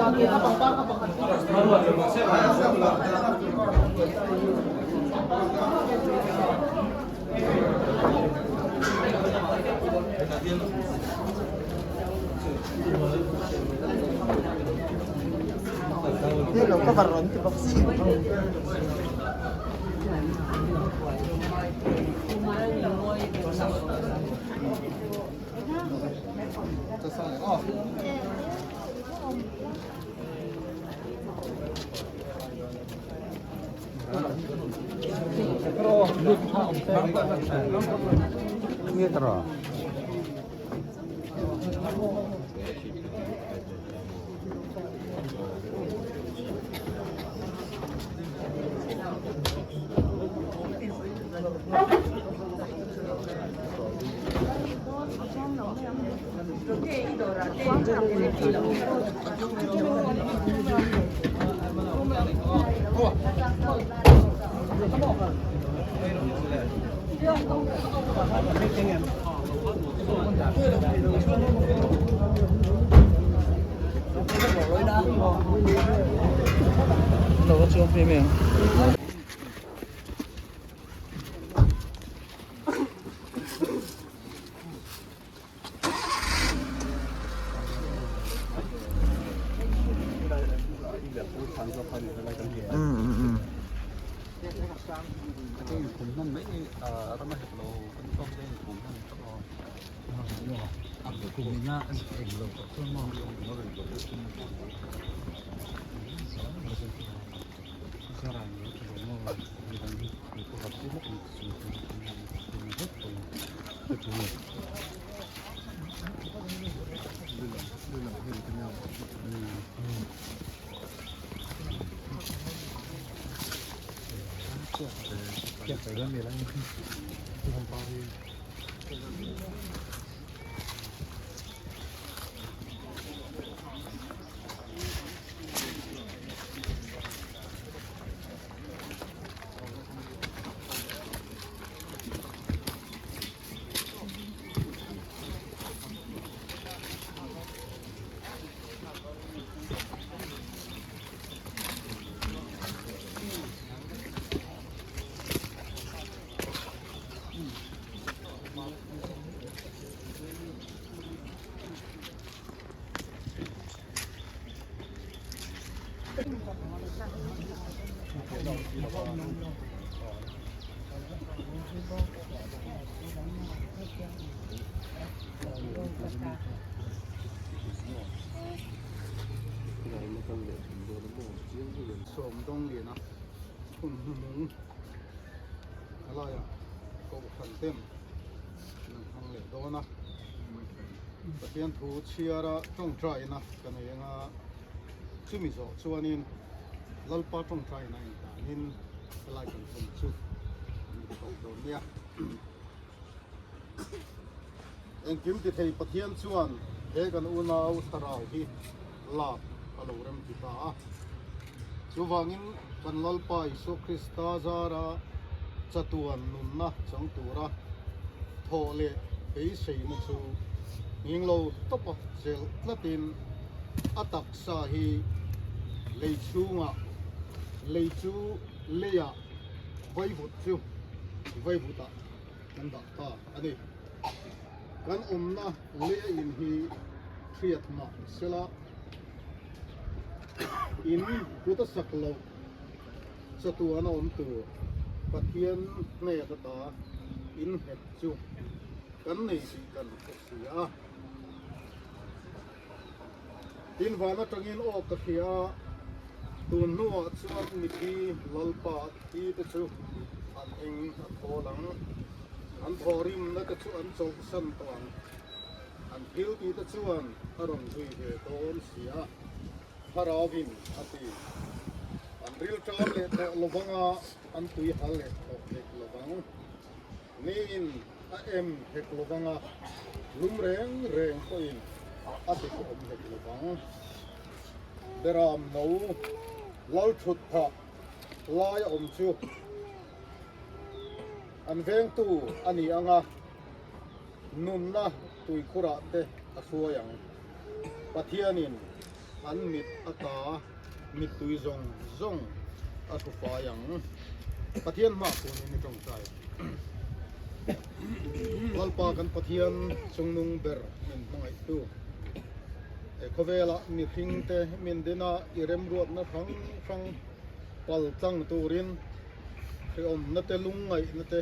Hello cover rawn ti bawk si. Sawmdawngliana hun hnuhnung a laiah kohhran ten an hmang leh dawn a, Pathian thu chhiara tawngtaina ka nei anga chumi zawh chuanin Lalpa tawngtaina intanin helai kan hun chu kan tawp dawn nia. Engkim ti thei Pathian chuan he kan unau thlarau hi lak a lo rem ti ta a. Chuvangin kan Lalpa Isua Krista zara chatuan nunna chang tura thawh leh beiseina chu nghing lo tawpa chelh tlatin a taksa hi lei chhungah lei chu leiah vaivut chu vaivutah kan dah ta a ni. Kan awmna leia in hi hriat mah sela in kut a sak loh chatuan a awm tur Pathian hnen ata in nghet chu kan nei tih kan hre si a. Tin van atangin aw ka hria a, tun hnuah chuan mithi Lalpa a thi te chu an eng a thawl ang, an thawhrimna te chu an chawlhsan tawh ang, an thil tih te chuan a rawn zui ve dawn si a, Thlarauin a ti. An rilṭam leh tawh lovanga an tuihal leh tawh hek lovang. Niin a em hek lovang a, lum reng reng pawhin a dik awm hek lovang. Beram no lal thut phah lai a awm chu an vengtu a ni ang a, nunna tuikhurah te a hruai ang. Pathianin. an mit ata mittui zawng zawng a hru fai ang. Pathian hma kunin i tawngtai. Lalpa kan Pathian chungnung ber min hmangaihtu. He khawvela mihringte min dina i remruatna hrang hrang pal tlang turin hreawmna te lungngaihna te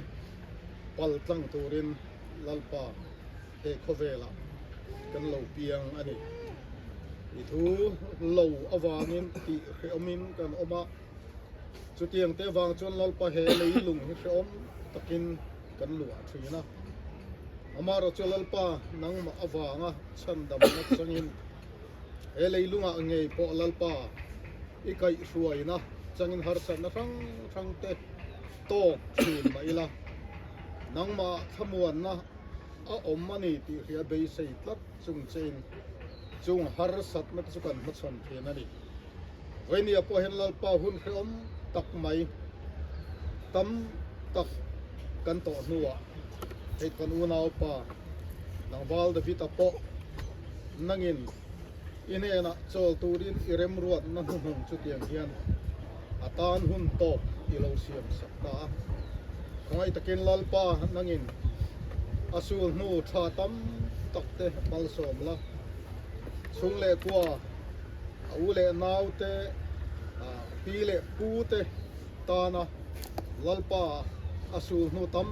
pal tlang turin Lalpa he khawvelah kan lo piang a ni. I thu lo avangin tih hreawmin kan awm a, chutiang te avang chuan Lalpa he leilung hi hreawm takin kan luah thin a. Amaherawhchu chu Lalpa nangmah avanga chhandamna changin he leilungah ngei pawh Lalpa i kaihhruaina changin harsatna hrang hrang te tawk thin mah ila, nangmah thlamuanna a awm a ni tih hria beisei tlat chung chein chung harsatna te chu kan hmachhawn thin a ni. Vawinia pawh hian Lalpa hun hrehawm tak mai tam tak kan tawh hnuah hei kan unaupa tlangval David-a pawh nangin i hnenah chawl turin i remruatna hnuhnung chutiang hian a tan hun tawp i lo siam sak ta a. Khawngaih takin Lalpa nangin a sul hnu tha tam tak te malsawm la, chhung leh kua, a u leh nau te, pi leh pu te tana Lalpa a sul hnu tam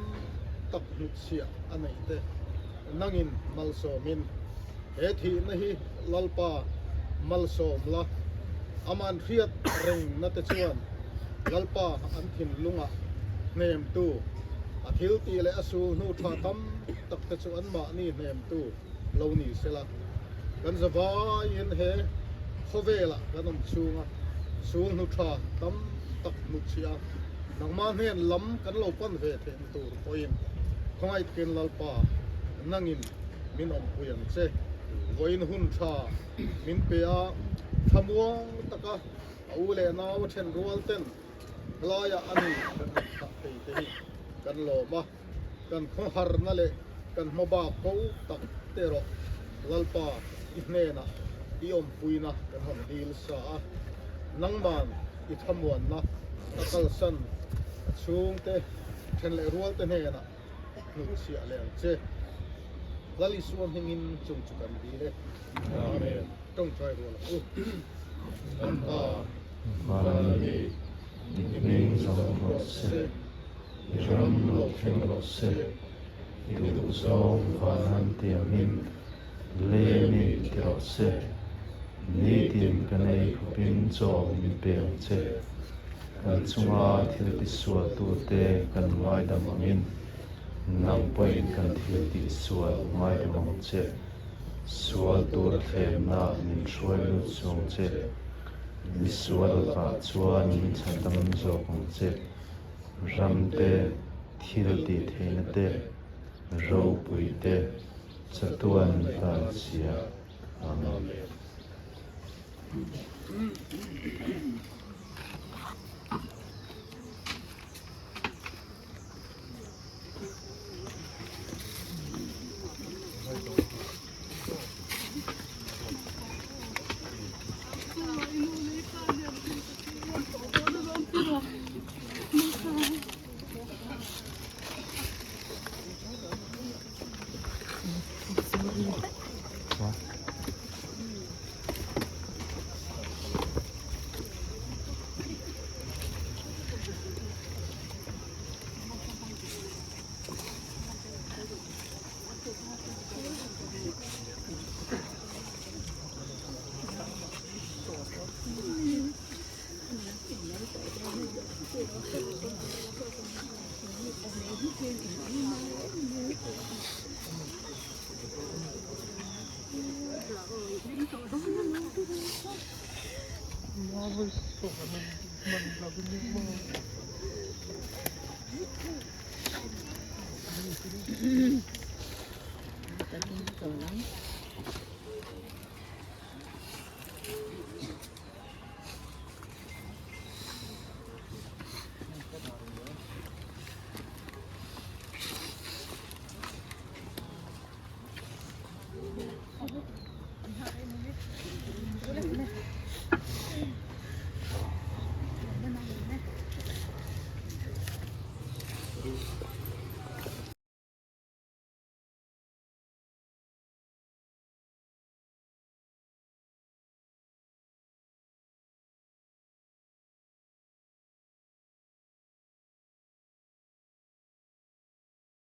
tak hnutchhiah a neih te nangin malsawmin he thihna hi Lalpa malsawm la, aman hriat rengna te chuan Lalpa an thinlungah hnemtu, a thil tih leh a sul hnu tha tam tak te chu anmahni hnemtu lo ni sela. Kan zavaiin he khawvelah kan awm chhunga sul hnu tha tam tak hnutchhiah a, nangmah hnen lam kan lo pan ve theihna tur pawhin khawngaih takin Lalpa nangin min awmpui ang che. Vawiin hun tha min pe a, thlamuang taka a u leh nau a then rual ten helaiah a ni kan han thlah thei te hi kan lawm a, kan khawngharna leh kan hmabak ko tak te erawh Lalpa i hnenah i awmpuina kan han dil sa a, nangman i thlamuanna a kalsan a chhungte then leh rual te hnenah hnutchhiah leh ang che. Lal Isua hmingin chung chu kan dil e. Amen. Tawngtai rual ang u. Kan Pa. Vanni, i hming zawng rawh se, i ram lo thleng rawh se, i duhzawng van an tiangin lei mi ti rawh se, nitin kan ei khawpin chaw min pe ang che. Kan chunga thil tisualtute kan ngaidam angin nang pawhin kan thil tihsual ngaidam ang che. Sual tur thlemna min hruai lut chung che. Misual lakah chuan min chhandam zawk ang che. Ram te, thil tihtheihna te, ropui te, chatuan tan sia. Amen.